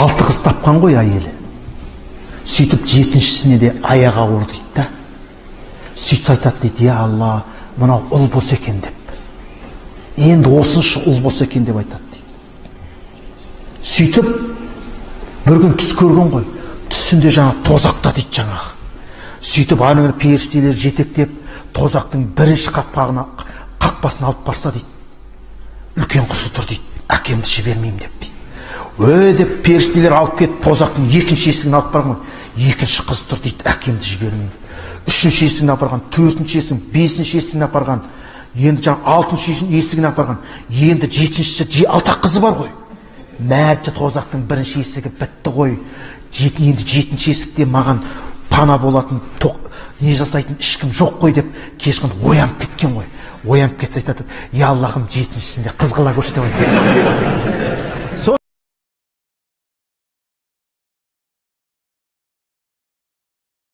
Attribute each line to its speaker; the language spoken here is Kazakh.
Speaker 1: 6 қыз тапқан ғой әйелі. Сөйтіп 7-шісіне де аяғы ауыр дейді да. Сөйтсе айтады дейді, я Алла, мынау ұл болса екен деп. Енді осыншы ұл болса екен деп айтады дейді. Сөйтіп бір күн түс көрген ғой. Түсінде жаңа тозақта дейді жаңағы. Сөйтіп ана періштелер жетектеп тозақтың бірінші қақпасын алып барса дейді. Үлкен қызы тұр дейді. Әкемді жібермеймін деп дейді. Ө деп періштелер алып кетіп тозақтың екінші есігін алып барған ғой. Екінші қыз тұр дейді, әкемді жібермеймін. Үшінші есігін апарған, төртінші есігін, бесінші есігін апарған, енді жаңа алтыншы есігін апарған, енді жетіншісі, алты қызы бар ғой. Мәді тозақтың бірінші есігі бітті ғой. Енді жетінші есікте маған пана болатын, не жасайтын ешкім жоқ қой деп кешқын оянып кеткен ғой. Оянып кетсе айтады, я Аллахым, жетіншісінде қыз қыла көрші деп айтады.